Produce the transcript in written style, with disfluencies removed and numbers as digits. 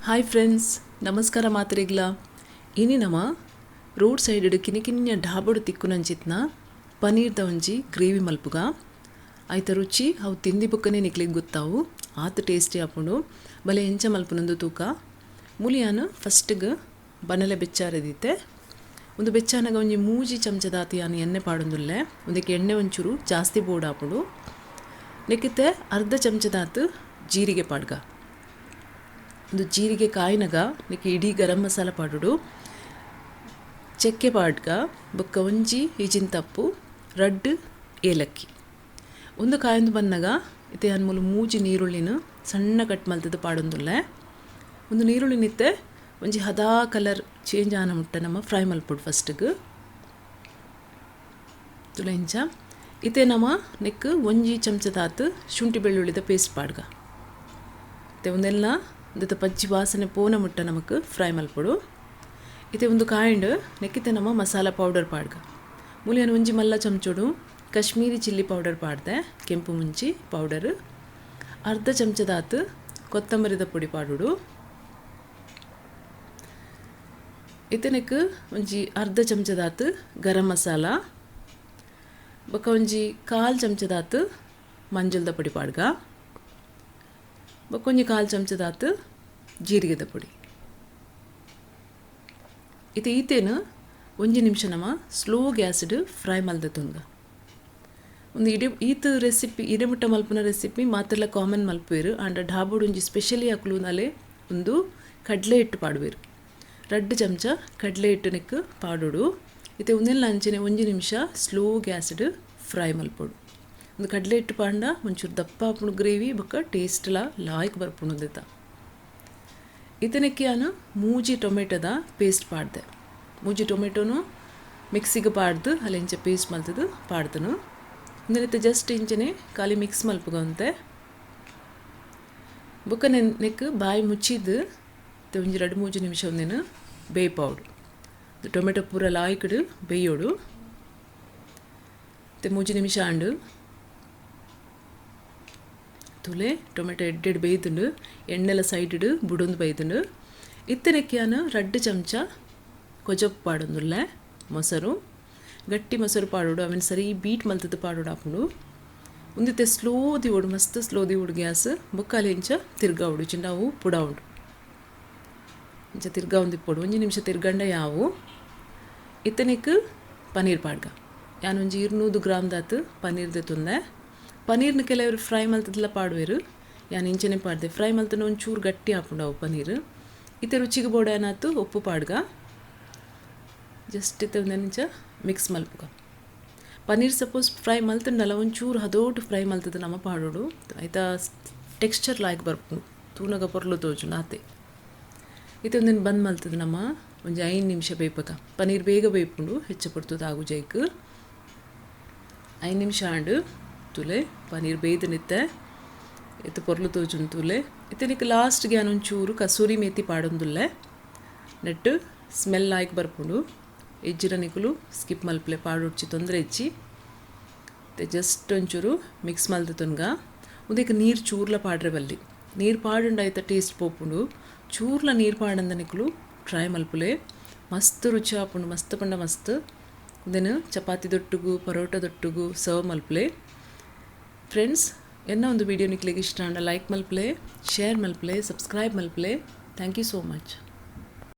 Hi friends, ನಮಸ್ಕಾರ ಮಾತ್ರೆಗ್ಲ. ಇನಿ ನಮ ರೋಡ್ ಸೈಡ್ ಕಿನಿ ಕಿನ್ಯ ಢಾಬಡು ತಿಕ್ಕುನಂಚಿತ್ನ ಪನೀರ್ದ ಒಂಜಿ ಗ್ರೇವಿ ಮಲ್ಪುಗ. ಐತ ರುಚಿ ಅವು ತಿಂದಿ ಬೊಕ್ಕನೆ ನಿಕ್ಲೆಗ್ ಗೊತ್ತಾವು, ಆತ್ ಟೇಸ್ಟಿ ಆಪುಂಡು. ಬಲೆ ಎಂಚ ಮಲ್ಪುನಂದು ತೂಕ. ಮುಲಿಯಾನು ಫಸ್ಟ್ಗ್ ಬನಲೆ ಬೆಚ್ಚಾರದಿತ್ತೆ. ಒಂದು ಬೆಚ್ಚಾನಗ ಒಂಜಿ ಮೂಜಿ ಚಮಚದಾತಿ ಯಾನು ಎಣ್ಣೆ ಪಾಡೊಂದುಲ್ಲೆ. ಒಂದಕ್ಕೆ ಎಣ್ಣೆ ಒಂಚೂರು ಜಾಸ್ತಿ ಬೋಡು ಆಪುಂಡು. ನೆಕ್ಕಿತ್ತೆ ಅರ್ಧ ಚಮಚದಾತ್ ಜೀರಿಗೆ ಪಾಡ್ಗ. ಒಂದು ಜೀರಿಗೆ ಕಾಯಿನಗ ನೆಕ್ಕೆ ಇಡೀ ಗರಂ ಮಸಾಲ ಪಾಡುಡು, ಚಕ್ಕೆ ಪಾಡ್ಗ, ಬೊಕ್ಕ ಒಂಜಿ ಇಜಿನ್ ತಪ್ಪು, ರಡ್ಡ್ ಏಲಕ್ಕಿ. ಒಂದು ಕಾಯೊಂದು ಬನ್ನಗ ಇತ್ತೆ ಅನ್ಮೂಲು ಮೂಜಿ ನೀರುಳ್ಳಿನ ಸಣ್ಣ ಕಟ್ ಮಲ್ತದ ಪಾಡೊಂದುಲ್ಲೆ. ಒಂದು ನೀರುಳ್ಳಿ ನಿತ್ತೆ ಒಂಜಿ ಹದಾ ಕಲರ್ ಚೇಂಜ್ ಆನ ಮುಟ್ಟ ನಮ್ಮ ಫ್ರೈ ಮಲ್ಪೊಡು ಫಸ್ಟ್ಗೆ. ತುಲ ಇಂಚ ಇತ್ತೆ ನಮ್ಮ ನೆಕ್ ಒಂಜಿ ಚಮಚದಾತ್ ಶುಂಠಿ ಬೆಳ್ಳುಳ್ಳಿದ ಪೇಸ್ಟ್ ಪಾಡ್ಗ. ಇತ್ತೆ ಒಂದೆಲ್ಲ ಇಂದತ ಪಜ್ಜಿ ವಾಸನೆ ಪೋನ ಮುಟ್ಟ ನಮಕ್ ಫ್ರೈ ಮಲ್ಪೊಡು. ಇತ್ತೆ ಒಂದು ಕಾಯಿಂಡ್ ನೆಕ್ಕಿತ್ತೆ ನಮ್ಮ ಮಸಾಲ ಪೌಡರ್ ಪಾಡ್ಗ. ಮೂಲಿಯನ್ ಒಂಜಿ ಮಲ್ಲ ಚಮಚೋಡು ಕಾಶ್ಮೀರಿ ಚಿಲ್ಲಿ ಪೌಡರ್ ಪಾಡ್ದೆ, ಕೆಂಪು ಮುಂಚಿ ಪೌಡರ್. ಅರ್ಧ ಚಮಚದಾತ್ ಕೊತ್ತಂಬರಿದ ಪೊಡಿ ಪಾಡುಡು. ಇತ್ತೆ ನೆಕ್ ಒಂಜಿ ಅರ್ಧ ಚಮಚದಾತ್ ಗರಂ ಮಸಾಲ, ಬೊಕ್ಕ ಒಂಜಿ ಕಾಲ್ ಚಮಚದಾತ್ ಮಂಜಲ್ದ ಪೊಡಿ ಪಾಡ್ಗ, ಬೊಕ್ಕ ಒಂಜಿ ಕಾಲ್ ಚಮಚದಾತ್ ಜೀರಿಗೆದ ಪೊಡಿ. ಇತ್ತೆ ಈತೇನು ಒಂಜಿ ನಿಮಿಷ ನಮ್ಮ ಸ್ಲೋ ಗ್ಯಾಸ್ಡ್ ಫ್ರೈ ಮಲ್ದ ತುಂಗ. ಒಂದು ಇಡೀ ಈತ ರೆಸಿಪಿ ಇಡೆಮುಟ್ಟ ಮಲ್ಪುನ ರೆಸಿಪಿ ಮಾತೆಲ್ಲ ಕಾಮನ್ ಮಲ್ಪುವೆರು. ಆಂಡ ಢಾಬೋಡು ಒಂಜಿ ಸ್ಪೆಷಲಿ ಅಕ್ಲು ನಾಲೆ ಒಂದು ಕಡಲೆ ಹಿಟ್ಟು ಪಾಡುವೆರು. ರಡ್ಡು ಚಮಚ ಕಡಲೆ ಹಿಟ್ಟು ನೆಕ್ ಪಾಡೋಡು. ಇತ್ತೆ ಒಂದೆಲ್ಲ ಅಂಚನೆ ಒಂಜಿ ನಿಮಿಷ ಸ್ಲೋ ಗ್ಯಾಸ್ಡ್ ಫ್ರೈ ಮಲ್ಪೊಡು. ಒಂದು ಕಡಲೆ ಹಿಟ್ಟು ಪಾಂಡ ಒಂಚೂರು ದಪ್ಪ ಆಪುಂಡು ಗ್ರೇವಿ, ಬೊಕ್ಕ ಟೇಸ್ಟ್ಲ ಲಾಯ್ಕ್ ಬರ್ಪುಂಡು ದಿತ್ತ. ಇತನಕ್ಕೆ ನಾನು ಮೂಜಿ ಟೊಮೆಟೊದ ಪೇಸ್ಟ್ ಪಾಡ್ದೆ. ಮೂಜಿ ಟೊಮೆಟೊನು ಮಿಕ್ಸಿಗೆ ಪಾಡ್ದು ಅಲ್ಲಿ ಇಂಚ ಪೇಸ್ಟ್ ಮಲ್ತದು ಪಾಡ್ದನು. ಇಂದನಿತ್ತೆ ಜಸ್ಟ್ ಇಂಚನೆ ಖಾಲಿ ಮಿಕ್ಸ್ ಮಲ್ಪುಗಂತೆ. ಬೊಕ್ಕ ನೆಕ್ ಬಾಯಿ ಮುಚ್ಚಿದ್ದು ಒಂಜಿ ರಡ್ಡು ಮೂಜಿ ನಿಮಿಷ ಒಂದೇನು ಬೇಯ್ಪಾವಡು. ಟೊಮೆಟೊ ಪೂರ ಲಾಯ್ಕಡು ಬೇಯೋಡು. ಮತ್ತೆ ಮೂಜಿ ನಿಮಿಷ ಆಂಡು ತುಲೆ ಟೊಮೆಟೊ ಎಡ್ಡೆಡ್ ಬೇಯ್ದುಂಡು, ಎಣ್ಣೆಲ ಸೈಡ್ ಬುಡೊಂದು ಬೇಯ್ದುಂಡು. ಇತ್ತನಕ್ಕೆ ರಡ್ಡು ಚಮಚ ಕೊಜಪ್ಪು ಪಾಡೊಂದುಲ್ಲೆ ಮೊಸರು, ಗಟ್ಟಿ ಮೊಸರು ಪಾಡೋಡು. ಅವೆನ್ ಸರಿ ಬೀಟ್ ಮಲ್ತದ ಪಾಡೋಡು ಆಪುಂಡು. ಉಂದಿತ್ತೆ ಸ್ಲೋ ದಿವೋಡು, ಮಸ್ತ್ ಸ್ಲೋ ದಿವೋಡು ಗ್ಯಾಸ್. ಬೊಕ್ಕ ಅಲ್ಲಿ ಇಂಚ ತಿರ್ಗಾವಡು, ಚಿಂಡ ಅವು ಪುಡಾವುಂಡು. ಇಂಚ ತಿರ್ಗಾವಂದು ಇಪ್ಪೊಡು. ಒಂಜಿ ನಿಮಿಷ ತಿರ್ಗಂಡ ಯಾವು. ಇತ್ತನೆಕ್ ಪನೀರ್ ಪಾಡ್ಗ. ಯಾನ್ ಒಂಜಿ 200 ಗ್ರಾಮ್ ದಾತ್ ಪನೀರ್ ದೆತ್ತೊಂದೆ. ಪನೀರ್ನ ಕೆಲವರು ಫ್ರೈ ಮಲ್ತದೆಲ್ಲ ಪಾಡುವೆರು, ಯಾನ್ ಇಂಚನೆ ಪಾಡ್ದೆ. ಫ್ರೈ ಮಲ್ತನ ಒಂಚೂರು ಗಟ್ಟಿ ಆಪುಂಡು ಅವು ಪನೀರ್. ಇತ್ತೆ ರುಚಿಗೆ ಬೋಡಾನಾತು ಉಪ್ಪು ಪಾಡ್ಗ. ಜಸ್ಟ್ ಇತ್ತೆ ಒಂದೆಂಚ ಮಿಕ್ಸ್ ಮಲ್ಪುಗ. ಪನೀರ್ ಸಪೋಸ್ ಫ್ರೈ ಮಲ್ತಂಡಲ್ಲ ಒಂಚೂರು ಹದೋಟು ಫ್ರೈ ಮಲ್ತದ ನಮ್ಮ ಪಾಡೋಡು. ಆಯ್ತಾ ಟೆಕ್ಸ್ಚರ್ ಲಾಯ್ಕ್ ಬರ್ಪುಂಡು, ತೂನಗ ಪೊರ್ಲು ತೋಜುಂಡು ಆತೆ. ಇತ್ತೆ ಒಂದೆನ್ ಬಂದ್ ಮಲ್ತದ ನಮ್ಮ ಒಂಜಿ 5 ನಿಮಿಷ ಬೇಯ್ಪಕ. ಪನೀರ್ ಬೇಗ ಬೇಯ್ಪುಂಡು, ಹೆಚ್ಚ ಪೊರ್ತುದು ಆಗುಜ ಐಕ್. 5 ನಿಮಿಷ ಆಂಡು ತುಲೆ ಪನೀರ್ ಬೇಯ್ದು ನಿತ್ತೆ ಇತ್ತೆ ಪೊರ್ಲು ತೋಜುಂಡು ತುಲೆ. ಇತ್ತೆ ನಿಕ್ ಲಾಸ್ಟ್ಗೆ ಯಾನ್ ಒಂಚೂರು ಕಸೂರಿ ಮೇತಿ ಪಾಡೊಂದುಲ್ಲೆ. ನೆಟ್ಟು ಸ್ಮೆಲ್ ಲಾಯ್ಕ್ ಬರ್ಪುಂಡು. ಎಜ್ಜಿರ ನಿಕುಲು ಸ್ಕಿಪ್ ಮಲ್ಪಲೆ, ಪಾಡೊಡ್ಚಿ ತೊಂದರೆ ಹೆಚ್ಚಿ. ಇತ್ತೆ ಜಸ್ಟ್ ಒಂಚೂರು ಮಿಕ್ಸ್ ಮಲ್ತ ತುನ್ಗ. ಉಂದೆಕ್ ನೀರು ಚೂರ್ಲ ಪಾಡ್ರೆ ಬಲ್ಲಿ. ನೀರು ಪಾಡುಂಡು ಐತ ಟೇಸ್ಟ್ ಪೋಪುಂಡು. ಚೂರ್ಲ ನೀರು ಪಾಡಂದ ನಿಕುಲು ಟ್ರೈ ಮಲ್ಪುಲೆ, ಮಸ್ತ್ ರುಚಿ ಆಪುಂಡು, ಮಸ್ತ್ ಪಂಡ ಮಸ್ತ್. ಉಂದೆನ್ ಚಪಾತಿ ದೊಟ್ಟುಗು ಪರೋಟ ದೊಟ್ಟುಗು ಸರ್ವ್ ಮಲ್ಪುಲೆ. ಫ್ರೆಂಡ್ಸ್, ಎನ್ನ ಒಂದು ವಿಡಿಯೋ ನಿಕ್ಲೆಗ್ ಇಷ್ಟ ಆಂಡ ಲೈಕ್ ಮಲ್ಪಲೆ, ಶೇರ್ ಮಲ್ಪಲೆ, ಸಬ್ಸ್ಕ್ರೈಬ್ ಮಲ್ಪಲೆ. Thank you so much.